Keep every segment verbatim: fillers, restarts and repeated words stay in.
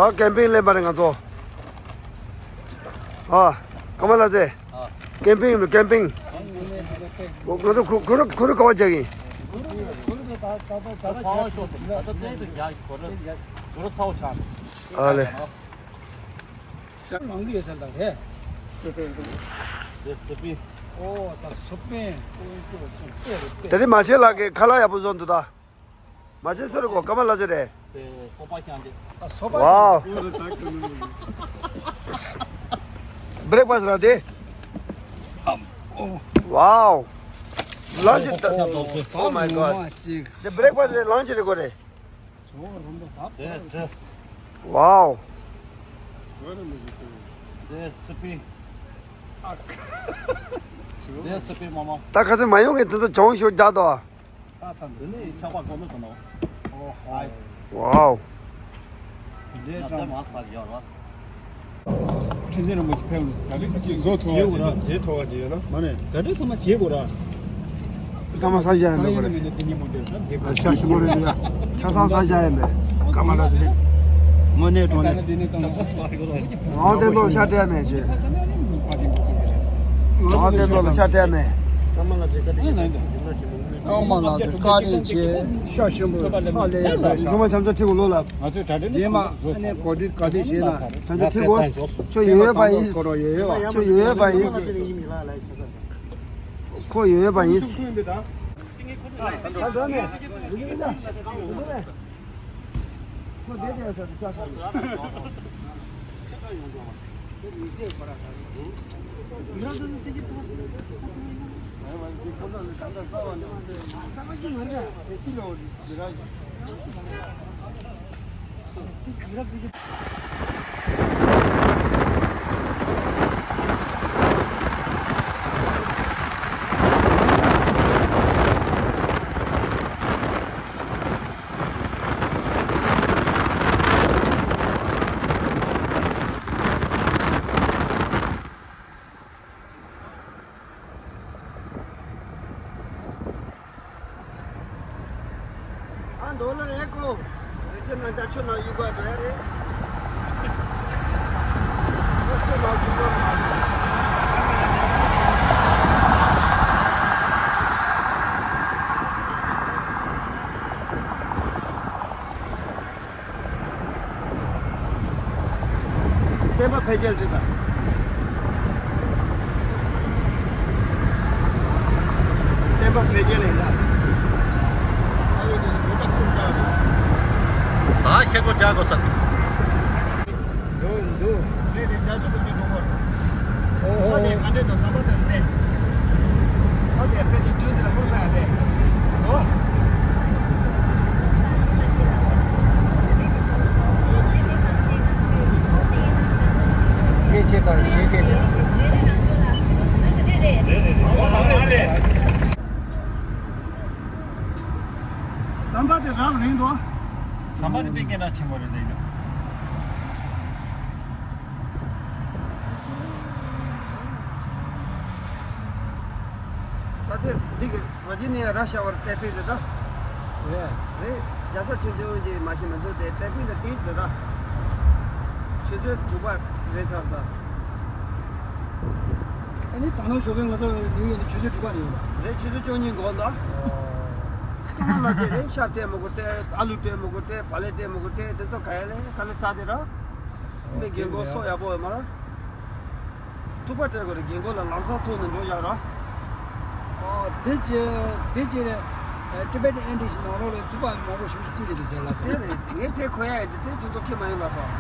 ཨ་ཀེམ་པིང་ལེན་པ་རེད་ང་ཚོ། ཨ་ཀརྨ་ལགས་ཚེ། ཨ། ཀེམ་པིང་ལ་ཀེམ་པིང་། ང་ཚོ་གུ་གུ་རུ་གུ་རུ་ག་བ་རྒྱག་གིན། ཨ་ལེ། མང་གི་ཡོད་ས་ལ་རེད། དེ་སི་པིན། ཨོ་ད་སི་པིན། དེ་རིང་མ་ཆེན་ལགས་ཀྱིས་ཁ་ལག་ཡག་པོ་བཟོ་འདུག་ད། མ་ཆེན་སུ་རེད་གོ། ཀརྨ་ལགས་ཚེ་རེད། དེ་སོ་པ་ཤང་དེ། ཨ་སོ་པ་ཝའོ། ཤང་དེ། བྷི་རེག་ཕ་སི་ར་དེ། ཝའོ། ལན་ཆི་ད། Oh my God། དེ་བྷི་རེག་ཕ་སི་རེད། ལན་ཆི་རེད་གོ་རེད། དེ་དྲི། ཝའོ། དེ་སི་པིན། དེ་སི་པིན་མ་མ། ད་ཁ་སང་མ་ཡོང་གི་དེ་ཚོ་གྱོང་ཤོར་རྒྱག་དོ། ས་ཚང་དེ་ནི་ཆག་པ་གོ་མི་ཐུབ་ནོ། ཨོ་ཧོ། ཨའི་སི། ཝའོ། དེ་འདྲའི་ང་ལྟ་ཀྲང་མ་ས་ཡོད་ར། ཁྲི་འཛིན་རིན་པོ་ཆེ་ཕེབས་ནས་ག་རེ་ཅིག་བཟོ་ཐུབ་པ་ཅིག་བྱེད་ཐུབ་པ་ཅིག་ཡོད་ན། མ་ནས་ག་འདྲ་ཚང་མ་བྱེད་དགོས་ར། ཀརྨ་ས་ཞ་ཡང་མེད་པ་རེད། ཨ་ཤ་ཞིམ་པོ་རེད་ཡ། ཆ་ཚང་ས་ཞ་ཡང་མེད། ཀརྨ་ལགས་ཚེ། དངོས་གནས་དྲང་གནས། ངའང་བསྟན་འཛིན་ལ་ཤ་སྟེར་མེད་ཅེས། ངའང་བསྟན་འཛིན་ལ་ཤ་སྟེར་མེད། ཀརྨ་ལགས་ཚེ་བཀའ་དྲིན་ཆེ། ཤ་ཞིམ་པོ་ཧ་ལས་ཡ། གཞུང་མ་ཆམ་ཆ་ཁྲི་གུ་ལོ་ལ། རྗེས་མ་ཨ་ནི་གོ་སྒྲིག་ག་དེ་བྱས་ན། ཐམས་ཅད་ཁྲི་གོ། ཁྱོད་ཡོད་ཡོད་པ་ཡིན། ཁོ་རོ་ཡོད་ཡོད་པ། ཁྱོད་ཡོད་ཡོད་པ་ཡིན། ཁོ་ཡོད་ཡོད་པ་ཡིན། ཨ་མདོ་ལ་ཨེ་ཀོ། རེ་ཅི་ན་ད་ཆུ་ནང་ཡུག་ག་འགྲོ་ཡ་རེད། ཆུ་ནང་ཆུ་ནང་། བསྟན་པ་འཕེལ་རྒྱས་འདྲི་དང་། བསྟན་པ་འཕེལ་རྒྱས་ལས་ལ། ད་ཤེལ་སྒོ་རྒྱག་དགོས་ས། འདུག་འདུག་ངས་དེ་རྒྱ་ཤོག་གི་དུས་འགྲོ་བར། ཨོ་ཧོ། ཨ་དེ་ག་འདྲས་དང་ཟམ་པ་དེར་བལྟས། ཨ་དེ་དཔེ་དེ་དུས་དེར་ཧུར་ས་ཡ་དེ། ཨོ། སྐད་ཆེ་དང་ཞེ་སྐད་ཆེ། ཟམ་པ་དེ་རབ་རིང་དོ། ཟམ་པ་དེ་དཔེ་སྐད་གྲགས་ཆེན་པོ་རེད་ལེ། ད་དེ་འདི་གི་ཝར་ཇི་ནི་ཡ་ར་ཤ་ཝར་ཊེ་ཕིག་རེད་ད། རེད། རེད། རྒྱལ་ས་ཆུང་ཆུང་གི་མ་གཞི་མི་འདུག་དེ་ཊེ་ཕིག་ལ་ཏིས་འདི་ད། ཆུ་ཚོད་དྲུག་པ་རེད་ཚར་ད། ཨ་ནི་ད་ནང་ཞོགས་ཀས་ང་ཚོ་ཉུལ་ཡོད་ནི་ཆུ་ཚོད་དྲུག་པ་ནས་ཡིན་པ། རེད། ཆུ་ཚོད་བཅུ་གཉིས་འགོར་འདུག་ཨོ། ཁོ་ལ་དེ་རེད། ཤ་སྤྲད་མི་དགོས་སྤྲད། ཨ་ལུ་སྤྲད་མི་དགོས་སྤྲད། བག་ལེབ་སྤྲད་མི་དགོས་སྤྲད། དེ་ཚོ་ག་ཡ་ལས་ག་ལེ་ས་དེ་ར། མི་རྒན་གོག་སོ་ཡག་པོ་ཡོད་མ་ར། ཐུག་པ་སྤྲད་དགོས་རེད། རྒན་གོག་ལ་ལམ་སང་ཐུག་ནས་འགྲོ་ཡག་ར། ཨོ་དེ་ཅི་དེ་ཅི་རེད། ཊི་བེཊ་ཨེན་ཌི་ཤི་ནང་ལོགས་ལ་ཐུག་པ་མང་པོ་ཞིག་བསྐུར་གྱི་འདུག་ཟེར་ལ་སོང་། དེ་རེད། ངས་དེ་གོ་ཡ་ཡིན། དེ་དེ་ཚོ་ཚོ་ཁྱེད་མ་ཡོང་ལ་སོང་།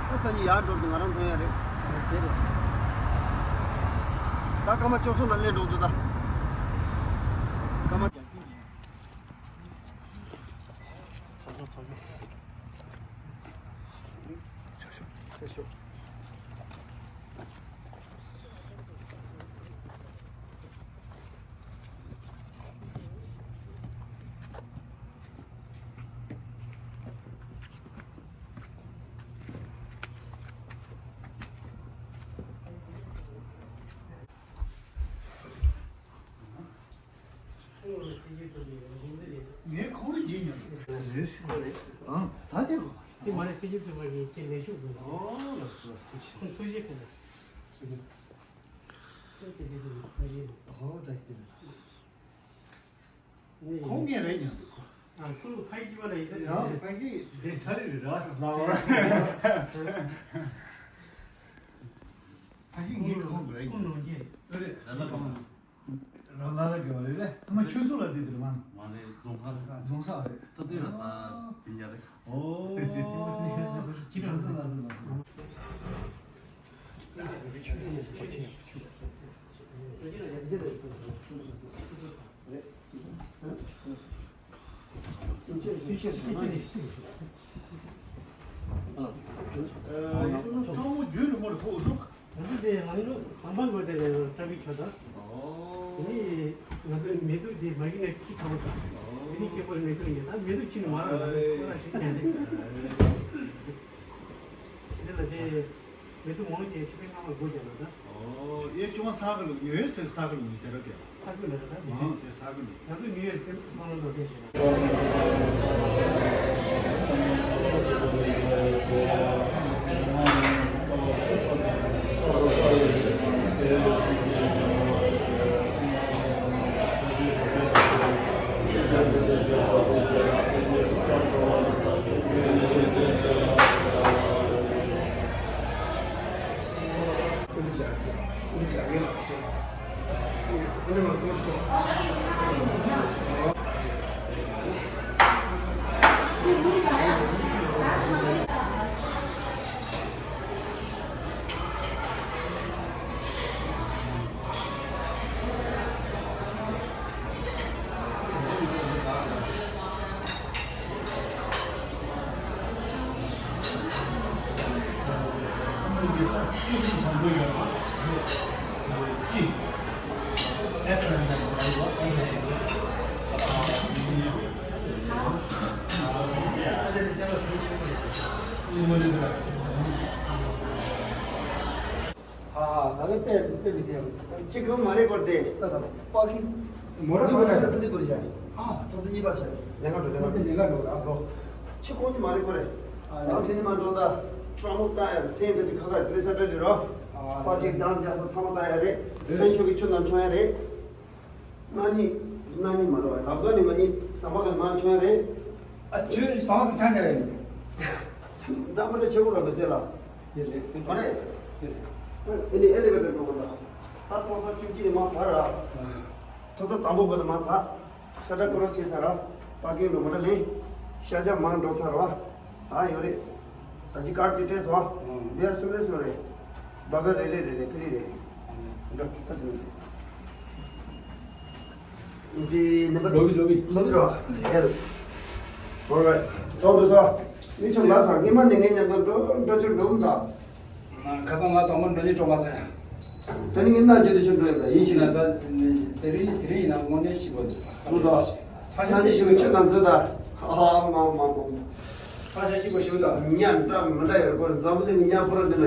ད་སང་ཉིན་ཡར་འགྲོ་དུས་ང་རང་མཐོང་ཡ་རེད། ཨོ་དེ་རེད། ད་སྐར་མ་བཅུ་གསུམ་ལ་སླེབས་འགྲོ་འདུག་ད་སྐར་མ། ཚ་ཤོག་ཚ་ཤོག་ཚ་ཤོག་ཚ་ཤོག་ངས་ཁོང་རེ་བརྗེད་མྱོང་། རེད་ཤི་རེད། ཨང་ད་དེ་གོ། མ་རེད། ཐུགས་རྗེ་ཆེ། མ་གི་ཁྱེད་ལས་ཞུགས་དགོས། ཨོ་ལགས་སོ་ལགས་སོ། ཐུགས་རྗེ་ཆེ། ཁོང་ཚོགས་གཞི་ཁོ་ན། ཐུགས་རྗེ་ཆེ། ཐུགས་རྗེ་ཆེ། ཨོ་བཀྲ་ཤིས་བདེ་ལེགས། ཁོང་ངས་རེད་ཉན་འདུག་ཁོ། ཨ་ཁོ་ཕ་གི་བ་ལ་ཡིན་ས་ཡང་ཕ་གི་དེ་གྲ་རེད་ར་ལ་བ། ཕ་གི་ངའི་ཁོང་རེད། ཁོང་ནང་ཆེན་རེད། ལ་ལ་གང་། ར་ལ་ལ་གི་བ་རེད་ལ། ཨ་མ་ཆུ་སོ་ལ་དེ་དེར་མ། མ་རེད། རྫོང་ཁ་རེད། རྫོང་ས་རེད། ད་དུས་ར་ས་བིན་རྒྱ་རེད། ཨོ། ཁྱི་ར་ལ་ལ་ལ་ལ། ཨ་ནི་ད་དེ་ལང་ལོ་ཟམ་པ་འགོ་དེ་ལ་ཏྲ་ཕིག་ཆོད་ད། དེ་ནི་ང་ཚོའི་མེ་ཏོག་དེ་མ་གི་ནས་ཁྱི་ཁ་བ་ད། དེ་ནི་ཁྱི་པར་མེ་ཏོག་ཡིན་ད། མེ་ཏོག་ཁྱི་ནི་མ་ར་ལ་ཁོ་ར་ཞིག་ཁྱེར་ནས། དེ་ལ་དེ། མེ་ཏོག་མང་ཆེ་ཆུ་ཚོད་སྔ་མ་སྒོ་རྒྱག་ན་ད། ཨོ། ཡེ་ཁྱོད་ས་ག་ལུག་ཉོ་ཡོད་ཚེ་ས་ག་ལུག་ཉོ་ཟེར་རོ་དེ། ས་ག་ལུག་ད་ཨོ་དེ་ས་ག་ལུག་ང་ཚོ་ཉོ་ཡོད་སེམས་བསམ་བློ་འདོར་དེ་ཞེ་ན། ཧ་ཧ། ད་ལྟ་དཔེ་དཔེ་མི་སྲིད་ཡ། ཅི་གང་མ་རེད་པར་དེ། ད་ད་པ་ཀི། མོ་ར་འདི་པ་ར་ཕུ་ཏི་པུ་རི་ཤ། ཨ། ཐོག་ཏུ་གཉིས་པ་ཤ། ལེ་ང་འགྲོ་ལེ་ང་འགྲོ། ལེ་ང་འགྲོ་ཨ་འགྲོ། ཆི་གང་གི་མ་རེད་པར། ཨ་ད་དེ་ནི་མ་འགྲོ་ད། ཀྲ་མོ་ད་ཡ་མཚན་དེ་ཁ་ཁ་དེ་ས་ཏྲ་ཏྲི་རོ། ཨ་པ་ཀི་དང་རྒྱ་ས་ཚང་མ་ད་ཡ་རེད། སན་ཤོ་གི་ཆུ་ནང་ཆོ་ཡ་རེད། ན་ནི། ན་ནི་མ་རོ། ལབ་ག་ནི་མ་ནི་ཟམ་པ་ག་མ་ཆོན་རེད། ཨ་ཆོས་ཟམ་པ་ག་ཆང་ཆང་རེད། འདྲ་མ་འདྲ་ཆེ་བོ་ར་མི་ཚེ་ལ། དེ་རེད། མ་རེད། དེ་རེད། ཨེ་ནི་ཨེ་ལི་ཝེ་ཊར་འགྲོ་དགོས་ད། ད་ཐོག་ས་བཅུ་གཅིག་ནས་མ་ཕར་ར། ཐོག་ས་དང་པོ་ག་ནས་མ་ཕར། ཤ་ཁྲ་ཀོ་རོ་སི་བྱས་ཚར་ར། པར་ཀིང་འགྲོ་མ་འདྲ་ལེན། ཤ་རྒྱག་མ་འགྲོ་ཚར་ར། ད་ཡོད་རེད། ད་ཅི་ཀར་ཅིག་སྤྲད་སོང་ཨ། ཨང་། བེར་གསུམ་རེ་གསུམ་རེ། སྦ་ག་རེ་རེ་རེ་རེ་ཕི་རི་རེ། འགྲོ་ད་དེ་ནི། འདི་ནམ་པར་ལོ་བི་ལོ་བི། ལོ་བི་རོ། ཧེལ། Alright. ཚོགས་འདུ་སོ། མི་ཆུང་ལ་སང་ཉི་མ་འདི་ངའི་མཉམ་དུ་འགྲོ་འགྲོ་ཆུ་འགྲོ་མི་དང་། ཁ་སང་ང་དང་པོ་འགྲོ་ནི་སྤྲོ་མ་སོང་ཡ། ད་ནི་ངས་ན་བརྗོད་དུ་ཆུ་འགྲོ་ཡོད་ད་ཡིན་ཞིག་ན། ད་དེ་རིང་དེ་རིང་ཡིན་ན་དངོས་གནས་ཞིག་པོ་འདུག་ད་ས་ཆ་ནི་ཞིག་ཆུ་ནང་ཚོད་ད། ཨ་མ་མ་མ། ས་ཆ་ཞིག་པོ་ཞིག་ད། ཉ་འདྲ་མི་འདྲ་ཡོད་པར་འཛམ་བུ་གླིང་གི་ཉ་ཕོ་ར་འདི་ན་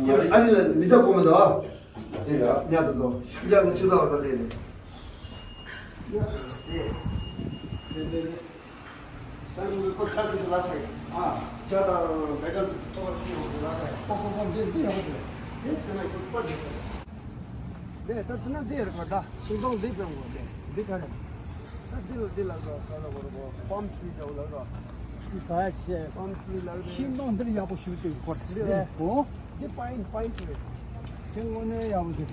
ཡོད་རེད། ཨ་ནི་ཨ་རི་ལ་མི་ཚ་པོ་མི་འདུག་ཨ། དེ་ཡ། ཉ་དུ་འདུག་ཤུགས་རྒྱག་ནི་ཆུ་ཚ་བ་ད་དེ་རེད། ཡ་དེ་དེ་དེ་དེ། ས་ཡོམ་གྱི་སྐོར་ཆ་དུ་ཞུ་ལ་ཚེ། ཨ། ཇ་དང་བེ་ཀན་དུ་ཐོག་ལ་ཕྱིན་ཡོང་དུ་ལ་ཚེ། ཨོ་ཧོ་ཧོ། འདི་འདི་ཡག་པོ་ཞིག་རེད། འདི་དེ་ན་ཡོད་པ་འདི་ཚེ། འདི་ད་དེ་ན་འདི་རེད་པ། ད་ཤིང་སྡོང་འདི་དཔེ་མོ་འདི་འདི་ག་རེད། ད་འདི་ལ་འདི་ལ་ག་ག་ལ་གོ་ར་གོ་པམ་ཊི་རི་འདྲ་བོ་ལ་གོ། འདི་ཟ་ཡ་ཆེ། པམ་ཊི་རི་ལ་གོ། ཤིང་སྡོང་འདིར་ཡག་པོ་ཞིག་འདུག་གོ། འདི་རེད། འོ། འདི་པའིན་པའིན་ཊི་རི་རེད། དེ་དངོས་གནས་ཡག་པོ་འདུག་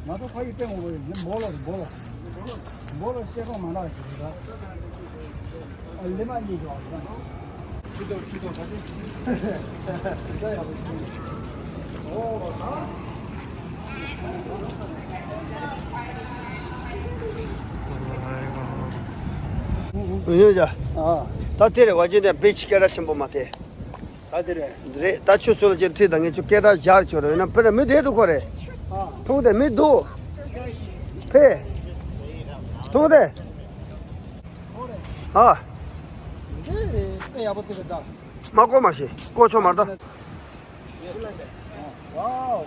ང་ཚོ་ཕ་ཡུལ་སྟེང་འོང་བ་ཡིན་ན་འབོ་ལོ་འབོ་ལོ། འབོ་ལོ་སྐྱེ་ཁོག་མ་འདྲ་ཞིག་རེད་ད། ཨ་ལི་མ་གཉིས་ཀྱི་བ་རེད་ད། ཁྱི་ཏོ་ཁྱི་ཏོ་ད་དེ། ད་ཡག་པོ་ཞིག་འོ་ད། ཡོད་ཡ། ཨ། ད་དེ་རེད་བ། ཅི་འདྲ་བེ་ཆི་སྐད་གྲགས་ཆེན་པོ་མ་དེ། ད་དེ་རེད། འདི་རེད། ད་ཁྱོད་ཚོ་ལ་ཅིག་ཁྲིད་དང་། ངས་ཁྱོད་སྐད་གྲགས་སྦྱར་ཆོག་རེད་ན། དཔེར་ན་མི་བསྡད་འདུག་གོ་རེད། ཨ། མཐོང་དེ་མི་འདུག་ཕེ། མཐོང་དེ། ཨ། འདི་དཔེ་ཡག་པོ་ཐུག་རེད་ད། མ་གོ་མ་ཤེས། གོ་ཆོག་མ་རེད་ད། ཝའོ།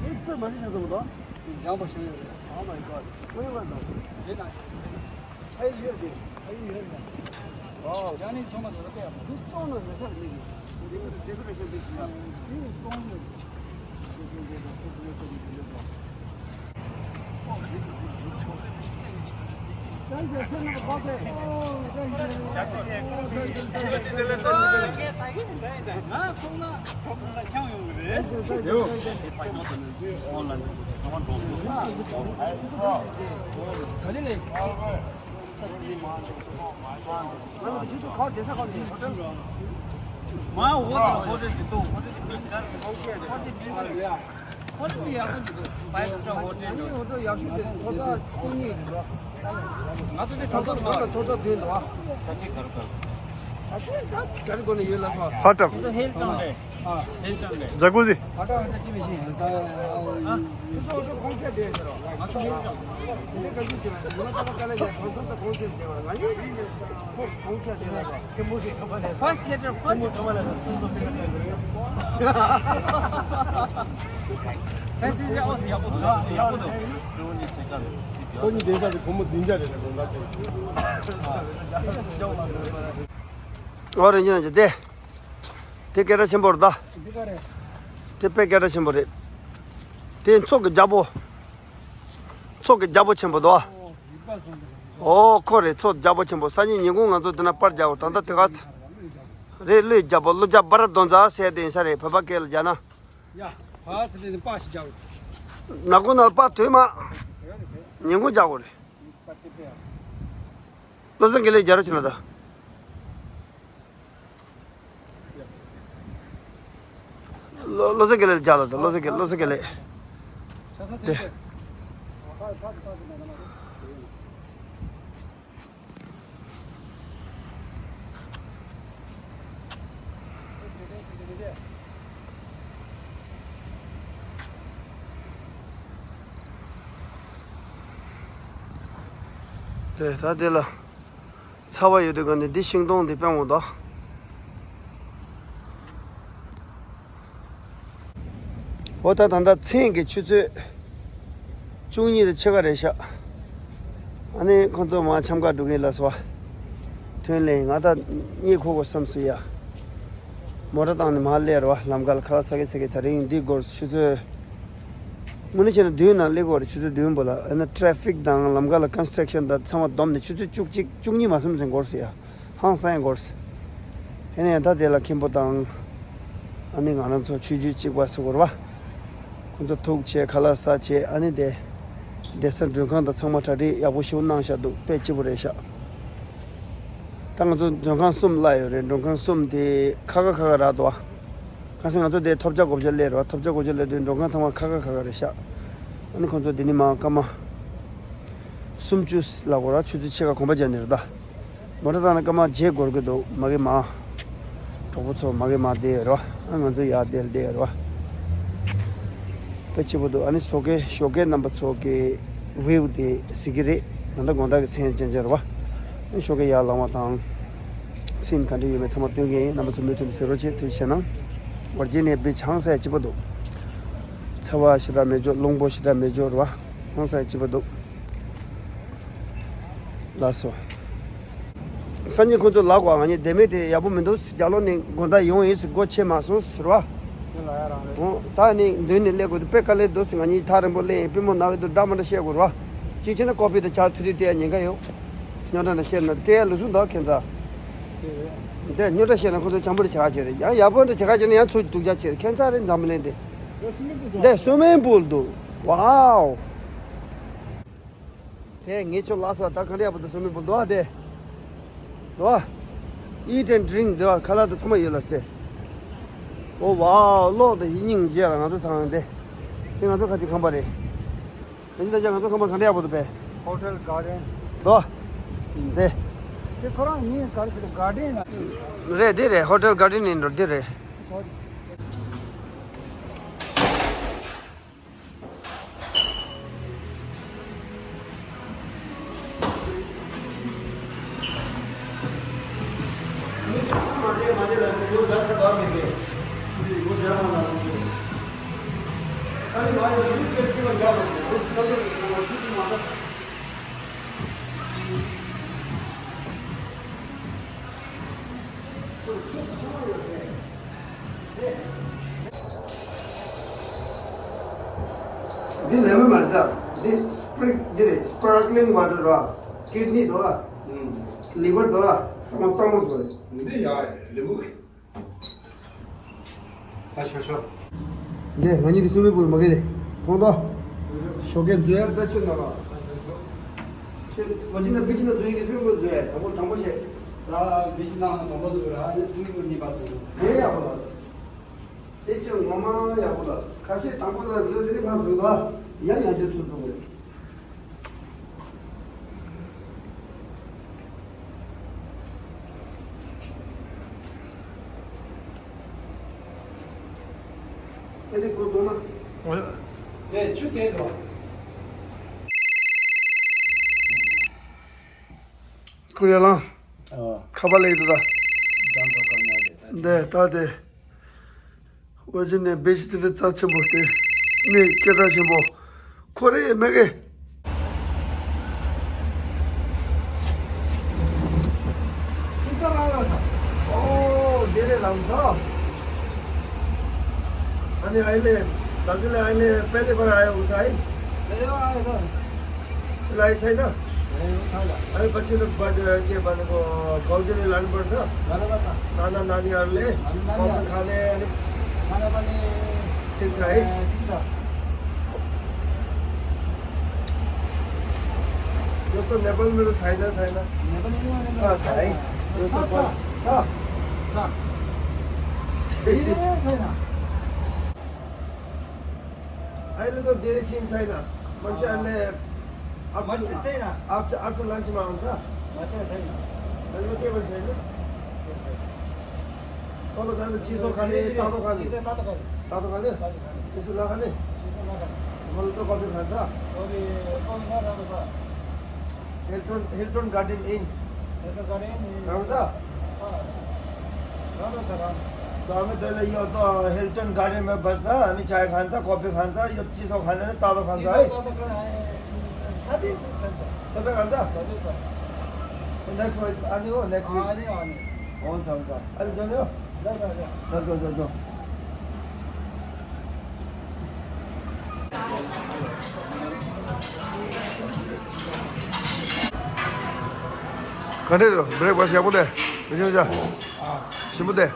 འདི་དཔེ་མ་ཤེས་ཆགས་སོང་ད། འཇམ་པོ་ཞིག་རེད། Oh my God. Where was that? འདི་ན། ཨ་ཡི་ཡོད་དེ། ཨ་ཡི་ཡོད་ན། ཧོ་ཊབ། ཇ་ཀུ་ཟི། First letter, first letter. Passenger house ཡག་པོ་འདུག་ཡག་པོ་འདུག་ཁོ་གཉིས་བསྡད་ས་དེ་སྒོར་མོ་བདུན་བརྒྱ་རེད་ལ་དགོངས་དག་ཅིག་ཨོ་རེད་ཉན་ཅི་དེ། དེ་སྐད་གྲགས་ཆེན་པོ་རེད་ད། དེ་དཔེ་སྐད་གྲགས་ཆེན་པོ་རེད། དེ་མཚོ་གི་རྒྱལ་པོ། མཚོ་གི་རྒྱལ་པོ་ཆེན་པོ་དོ། ཨོ་ཁོ་རེད། མཚོ་རྒྱལ་པོ་ཆེན་པོ། སང་ཉིན་ཉིན་གུང་ང་ཚོ་འདི་ན་པར་རྒྱག་འོ། ད་ལྟ་དེ་ག་ཚོད་རེད། ཀླུའི་རྒྱལ་པོ་ཀླུ་རྒྱལ་བྷ་ར་དོན་ཛ་ཟེར་དེ་ཡིན་ས་རེད། བོད་པ་སྐད་ལ་རྒྱག་ན། ཡ། ཕ་ཚེ་དེ་ནི་པ་ཞིག་རྒྱག་ན་གོ་ན་པ་དོན་མ། ཉིན་གུང་རྒྱག་དགོས་རེད། པ་ཚེ་དེ་ཡ། བློ་བཟང་དགེ་ལེགས་རྒྱ་རོ་ཆེ་ལ་ད། བློ་བློ་བཟང་དགེ་ལེགས་རྒྱ་ལ་ད། བློ་བཟང་དགེ་བློ་བཟང་དགེ་ལེགས། ཆ་ས་དེ། དེ་ད་དེ་ལ། ཚ་བ་ཡོད་དུས་ག་ནས་འདི་ཤིང་སྡོང་འདི་སྤང་འོང་དོ། འོ་ད་ད་ལྟ་མཚན་གྱི་ཆུ་ཚོད་བཅུ་གཉིས་དང་ཕྱེད་ཀ་རེད་ཤག་ཨ་ནི་ཁོང་ཚོ་མར་འཆམ་ག་འགྲོ་གི་ལ་སོ། ཐོན་ལེ་ང་ད་གཉིད་ཁུག་གོ་བསམ་སོང་ཡ། མོ་ཊ་བཏང་ནས་མར་སླེབས་ར་བ། ལམ་ཁ་ལ་ཁ་ལག་ཟ་གི་ཟ་གི། ད་རིང་འདི་སྒོར་ཆུ་ཚོད། དངོས་གནས་བྱས་ན་བདུན་ནང་སླེབས་དགོས་རེད། ཆུ་ཚོད་བདུན་པོ་ལ། ཨ་ནི་ཊེ་ཕིག་དང་ལམ་ཁ་ལ་ཀོན་སི་ཊྲག་ཤན་དང་ཚང་མ་བསྡོམས་ནས་ཆུ་ཚོད་བཅུ་གཅིག་བཅུ་གཉིས་མ་ཟིན་ཙམ་འགོར་སོང་ཡ། ཧང་སང་ཡ་འགོར་སོང་། དེ་ནས་ད་དེ་ལ་མཁན་པོ་དང་། ཨ་ནི་ང་རང་ཚོ་ཆོས་བརྒྱུད་གཅིག་པ་ཟེར་དགོས་རེད་བ། ཁོང་ཚོ་ཐུག་བྱས་ཁ་ལག་ཟ་བྱས། ཨ་ནི་དེ། བསྡད་ས་མགྲོན་ཁང་དང་ཚང་མ་གྲ་སྒྲིག་ཡག་པོ་ཞིག་གནང་བཞག་འདུག་དཔེ་སྐྱིད་པོ་རེད་ཤག་ད་ང་ཚོ་མགྲོན་ཁང་གསུམ་གླ་ཡོད་རེད། མགྲོན་ཁང་གསུམ་དེ་ཁ་ཁ་ཁ་ཁ་རག་འདུག་ཨ། ཁ་སང་ང་ཚོ་དེ་ཐོབ་ཆ་སྒོ་ཕྱེ་སླེབས་རེད་བ། ཐོབ་ཆ་སྒོ་ཕྱེ་སླེབས་དུས་མགྲོན་ཁང་ཚང་མ་ཁ་ཁ་ཁ་ཁ་རེད་ཤག་ཨ་ནི་ཁོང་ཚོ་དེ་ནི་མ་སྐར་མ་སུམ་ཅུ་ལ་གོ་ར། ཆུ་ཚོད་ཕྱེད་ཀ་གོམ་པ་རྒྱག་ནི་རེད་ད། མོ་ཊ་བཏང་ན་སྐར་མ་བརྒྱད་འགོར་གི་འདུག་མ་གི་མ། གྲོགས་པོ་ཚོ་མ་གི་མ་བསྡད་ཡོད་རེད་བ། ཨ་ང་ཚོ་ཡར་བསྡད་བསྡད་ཡོད་རེད་བ། དཔེ་སྐྱིད་པོ་འདུག་ཨ་ནི་ཞོགས་ཀས་ཞོགས་ཀས་རྣམ་པ་ཚོ་གི་ཝིའུ་དེ་གཟིགས་ཀྱི་རེད། ད་ལྟ་དགོང་དག་གི་མཚན་ཅན་ཅན་རེད་བ། ཨ་ཞོགས་ཀས་ཡར་ལངས་པ་དང་། སིན་ག་འདྲ་ཡོད་མེད་ཚང་མ་སྟོན་གྱི་ཡིན། རྣམ་པ་ཚོ་མུ་མཐུད་ནས་གཟིགས་རོགས་བྱེད། ཐུགས་རྗེ་ཆེ་གནང་། ཝར་ཇི་ནི་ཡ་བིཆ་ཧང་སང་ཡ་སྐྱིད་པོ་འདུག་ཚ་བ་ཞེ་དྲག་མེད་འཇོག་རླུང་པོ་ཞེ་དྲག་མེད་འཇོག་རེད་བ། ཧང་སང་ཡ་སྐྱིད་པོ་འདུག་ལགས་སོ། སང་ཉིན་ཁོ་ཚོ་ལབ་དགོས། ང་གཉིས་བསྡད་མེད་དེ་ཡག་པོ་མི་འདུག་རྒྱ་ལོ་ནས་དགོང་དག་ཡོང་ཡིན་ཟེར། སྒོ་ཕྱེ་མ་སོང་ཟེར་བ། འོ་ད་ནི་མདུན་ནས་སླེབས་དགོས་འདུག་དཔེ་དཀའ་ལས་འདུག་ཟེར། ང་གཉིས་ཐག་རིང་པོ་སླེབས་ཡིན། པུས་མོ་ན་གི་འདུག་འདྲ་མི་འདྲ་བཤད་དགོས་རེད་བ། གཅིག་བྱས་ན་ཀོ་ཕི་དང་ཇ་ཐུག་དུས་སྤྲད་ཉེན་ཁ་ཡོད། རྙོག་དྲ་འདྲ་བཤད་ན་སྤྲད་ལུགས་སྲོལ་འདུག་ཁྱེད་ཚོ། འདི་རྙོག་དྲ་བཤད་ན་ཁོ་ཚོ་འཇམ་པོ་རེ་བྱེད་ཁ་བྱེད་རེད། ཡང་ཡག་པོ་འདྲ་བྱེད་ཁ་བྱེད་ན་ཡང་ཚུར་སྡུག་ཅག་བྱེད་རེད། ཁྱད་མཚར་རེད། འཛམ་བུ་གླིང་འདི། འདི་སུ་མིང་པུལ་འདུག་ཝའོ། དེ་ངས་ཁྱོད་ལ་སོགས་ད་ག་འདྲ་ཡག་པོ་འདུག་སུ་མིང་པུལ་འདུག་ཨ། དེ་འདུག་ཨ། Eat and drink འདུག་ཨ། ཁ་ལག་དང་ཚང་མ་ཡོད་ལ་སྟེ། ཨོ་ཝའོ། གློག་དང་སྙིང་རྗེ་ལ་ང་ཚོ་ཚང་དེ། དེ་ང་ཚོ་ཁ་ཅིག་ཁང་པ་རེད། དེ་འདྲ་ཅག་ང་ཚོ་ཁང་པ་ག་འདྲ་ཡག་པོ་འདུག་པས། Hotel Garden། དོ། དེ། དེ་ཁོ་རང་མིང་ག་རེ་ཟེར། Garden་ལ། རེད་དེ་རེད། Hotel Garden་ཡིན་འགྲོ་དེ་རེད། ལེ་མོན་མ་རེད་ད། འདི་སྤྲིང་འདི་རེད། སྤར་ཀི་ལིང་ཝ་ཊར་ར། ཀིཌ་ནི་དོ། ལི་ཝར་དོ། ཚང་མ་གཙང་མ་བཟོ་རེད། འདི་ཡ་ལེ་མོན། ད་ཤོ་ཤོ། འདི་ང་གཉིས་ཀྱི་སུ་མི་པུར་མ་གི་དེ་མཐོང་ད། ཤོ་གེ་འཛུལ་ཡ་ད་ཆུ་ན་ལ། ཆུ་མ་ཅི་ན་བི་ཅི་ན་འཛུལ་ཡ་གི་སུ་མི་པུར་འཛུལ་ཡ་དང་པོ་དང་པོ་བྱེད། ད་བི་ཅི་ན་དང་པོ་འཛུལ་ར་ནི་སུ་མི་པུར་གཉིས་པ་སུ་མི་པུར། དེ་ཡག་པོ་ལ། དེ་ཆུ་ངོ་མ་ཡག་པོ་ལ། ཁ་ཤས་དང་པོ་ལ་འཛུལ་དེ་ནི་ང་འཛུལ་ད། ཡ་ཡ་འཛུལ་ཚུལ་འཛུལ་རེད། ཨེ་ནི་གོ་དོ་ན། འོ་ཡ། དེ་ཆུ་དེ་དོ། ཀུ་རེ་ལང་། ཨ། ཁ་པར་ལེགས་འདུག་ད། འདི་ད་དེ། ཝེ་ཅི་ནས་བེ་ཤི་དེ་འདྲ་རྩ་ཆེན་པོ་སྟེ། ནི་སྐད་གྲགས་ཆེན་པོ། ཁོ་རེ་མེ་གེ། ཨོ་དེ་རེད་ལམ་ས། ཨ་ནི་ཨ་ལེ། ད་ཚེ་ལ་ཨ་ལེ་པེ་ལེ་པར་ཨ་ཡོ་ཚ་ཨི། ལ་ཨི་ཚ་ཨི་ན། अरे वो था क्या? अरे पछि त बज के भनेको भाउजूले लानुपर्छ। लानुपर्छ। नाना नानीहरूले नाना नानीहरू। कफी खाने अनि खाना पनि ठिक छ है? ए, ठिक छ। जस्तो नेपाल मेरो छैन, छैन। नेपाली नै हो, नेपाली अँ, छ है। छ, जस्तो छ, प-, छ। छ। ए, छैन। अहिले त धेरै सिन छैन। मान्छेहरूले अँ। मान्छे छैन। After, after lunch मा आउँछ। मान्छे छैन। अहिले के भन्छ होइन? तल जानु चिसो खाने, तातो खाने? चिसो तातो खाने। तातो खाने? तातो खाने। चिसो नखाने? चिसो नखाने। मतलब त कफी खान्छ? कफी, कफी नराम्रो छ। हिल्टन, हिल्टन गार्डन इन। हिल्टन गार्डन इन। राम्रो छ? छ। राम्रो छ, राम्रो छ। त हामी तैँले यो त हिल्टन गार्डनमा बस्छ, अनि चाय खान्छ, कफी खान्छ, यो चिसो खाने र तातो खान्छ है? चिसो तातो खाने, सबै खान्छ। सबै खान्छ? सबै छ। नेक्स्ट विक आने हो, नेक्स्ट विक? आने, आने। हुन्छ, हुन्छ। अहिले जाने हो? ल, ल, ल। ल, ल, ल, ल। ག་འདྲས་འདུག་བྷི་རེག་ཕ་སི་ཡག་པོ་འདུག་མི་ཆུང་ཅག་ཞིམ་པོ་འདུག་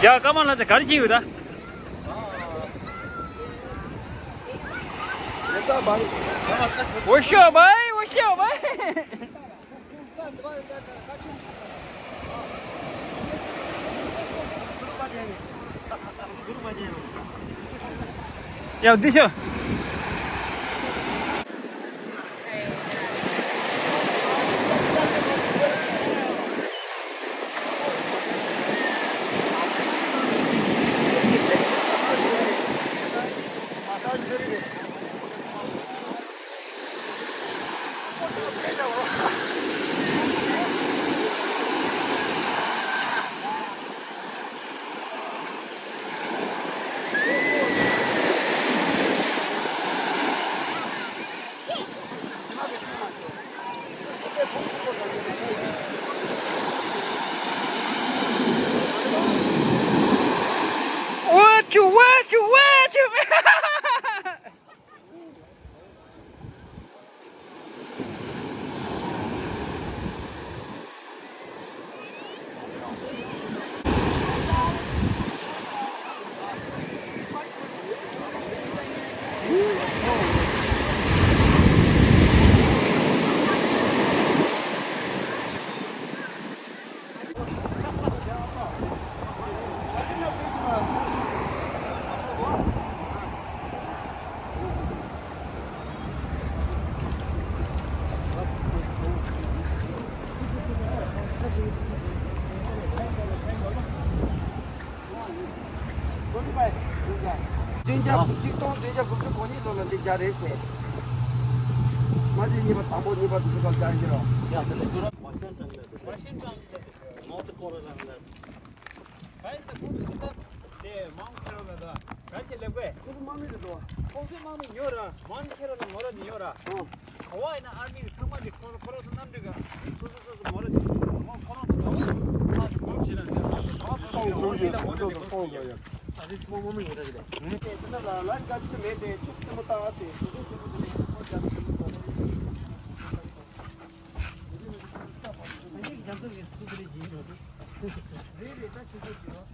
ཡ་ཀ་མ་ལ་ཚེ་ག་རེ་བྱེད་ཡོད་ད། འོ་ཤོ་བའི། འོ་ཤོ་བའི། ཡ་འདི་ཤོ། What you, what you, what you? ཡ། ཆིག་སྟོང་བདུན་བརྒྱ་དགུ་བཅུ་གོ་གཉིས་ལོ་ལ་འདི་རྒྱག་རེད་ཟེར། མ་གཞི་གཉིས་པ་དང་པོ་གཉིས་པ་དེ་ཚོ་སྐབས་རྒྱག་གི་རོ། ཡ། དེ་ལས་དུ་ར་མ་ཤེས་ཀྱང་མེད་དུ། མ་ཤེས་ཀྱང་མེད་དུ། མོ་ཏི་ཀོ་ར་རང་ལ། ག་ཡིན་ད་ཁོང་ཚོ་ད་དེ་མང་ཁེ་རོ་ན་ད་ག་ཅི་ལེགས་པས། ཁོང་ཚོ་དམག་མི་རེད་དོ། ཁོང་ཚོའི་དམག་མི་ཉོ་ར་མང་ཁེ་རོ་ན་ངོ་ར་ནི་ཉོ་ར། ཨོ། ག་བ་ཡིན་ན་ཨར་མི་གི་ཚང་མ་དེ་ཁོ་ཁོ་རང་ཚོ་གནམ་གྲུ་ག་སོ་སོ་སོ་སོ་མོ་ར་ནི་ཁོ་རང་ཚོ་ག་བ་ཡིན་ན་ཁོ་རང་ཚོ་ག་བ་ཡིན་ན་ཁོ་རང་ཚོ་ག་བ་ཡིན་ན་ཁོ་རང་ཚོ་ག་བ་ཡིན་ན། ཨ་ཙི་ཚོ་མོ་མི་ཡོད་རེད་དེ། དེ་ན་ལ་ལ་ག་ཚོད་མེད་དེ་ཆུ་ཆེན་པོ་བཏང་ཨ་སེ་ཆུ་ཆེན་པོ་དེ་ཁོ་རྒྱ་ཆེན་པོ་དང་། ཨ་ནི་རྒྱ་མཚོ་གི་སུ་དེ་ཡིན་འགྲོ་དུ། རེད་རེད། ད་ཆུ་ཆེན་པོ་ཡོད།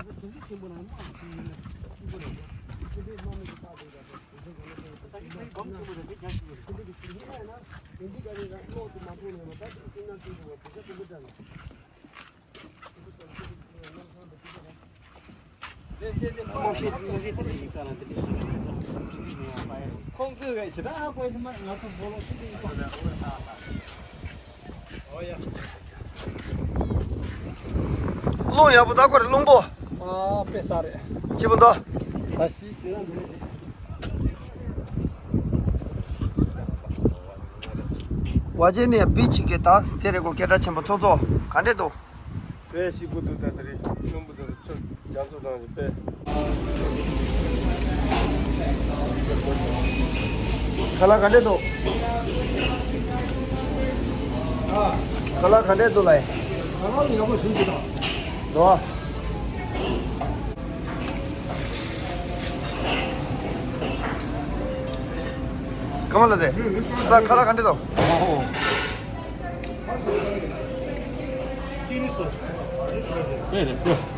ད་དུང་གི་ཆེན་པོ་ནང་མ་ཆུ་ཡིན་ན་ཆེན་པོ་རེད། ཆེན་པོའི་དམག་མི་གི་རྟགས་དེ་རེད། དེ་ཚོ་ག་ལ་ད་ཆུ་ཆེན་པོ་ཆེན་པོ་རེད། དེ་རྒྱ་ཆེན་པོ་རེད། ཆེན་པོ་གི་ཆུ་ཡིན་ན་ཡང་ན་དེ་འདི་ག་རེ་ར་གློག་དེ་མ་མཐོང་ནས་མ་ད་དེ་ཆུ་ན་ཆེན་པོ་བ་དེ་ཆ་ཆེན་པོ་འདྲ་ལ། ཁོང་ཚོས་ང་ཚོ་སྦོ་ལོགས་ཤིག་ཏུ་ཡིན་པ། རླུང་ཡག་པོ་ད་ཁོ་རེ་རླུང་པོ། ཨ་དཔེ་ས་རེད། སྐྱིད་པོ་འདུག་ད་ཤི་ཟེར་ན་འདི་རེད། བ་ཇེ་ནས་བི་ཅིག་གི་ད་དེ་རེད་གོ། སྐད་གྲགས་ཆེན་པོ་ཚོགས་གཙོ་ག་འདྲས་འདུག་དཔེ་ཞིག་པོ་འདུག་ད་དེ་རིང་ཆུང་པོ་དེ་ཚོ་རྒྱ་མཚོ་དང་དཔེ། ཁ་ལག་ག་འདྲས་འདུག་ཁ་ལག་ག་འདྲས་འདུག་ལ། ཁ་ལག་ཡག་པོ་ཞིག་འདུག་ད། འགྲོ། ཁ་མ་ལ་ཟེ། ད་ཁ་ལག་ག་འདྲས་འདུག་ཨོ་ཧོ། ཅི་ནི་སོ། ཨེ་རེད།